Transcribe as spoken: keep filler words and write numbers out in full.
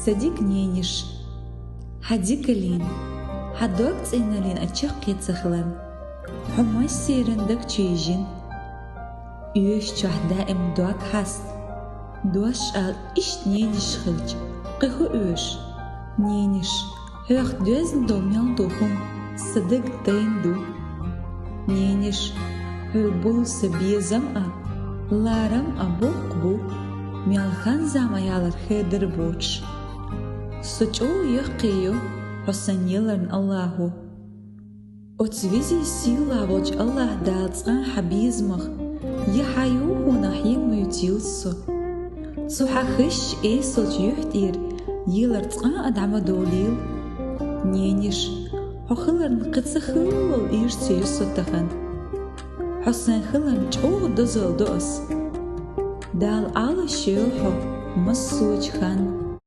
Са дика ненаш, хьа дикалин, хьа дог цӀеналин а чаккхе ца хиларна, хьо массеран даг чу йижина. Оьш чохь даим дог хьаста. Дош ала иштта ненаш хилча, кхин хӀу оьш? Ненаш, хьох доьзна долу мел долу хӀума са дага тайна ду. Ненаш, хьоьга болу сан безам а, ларам а боккха бу, мел хан-зама ялар хедар а боцуш. Со чӀогӀа яккхий ю хьо санна яларна, АллахӀо. Оцу везий сийлахь волчу АллахӀ Дала цкъа а хьан безамах я хьан юххонах хьем ма юьтийла со. Цу хьан хезачу эсалчу юьхь тӀера елар цкъа а дӀа ма долийла. Ненаш, хьо хиларна кхин ца хиллал ирс ю со тахана. Хьо сайн хиларна чӀогӀа дозалла до ас. Дала Ӏалаш йойла хьо массочу ханна.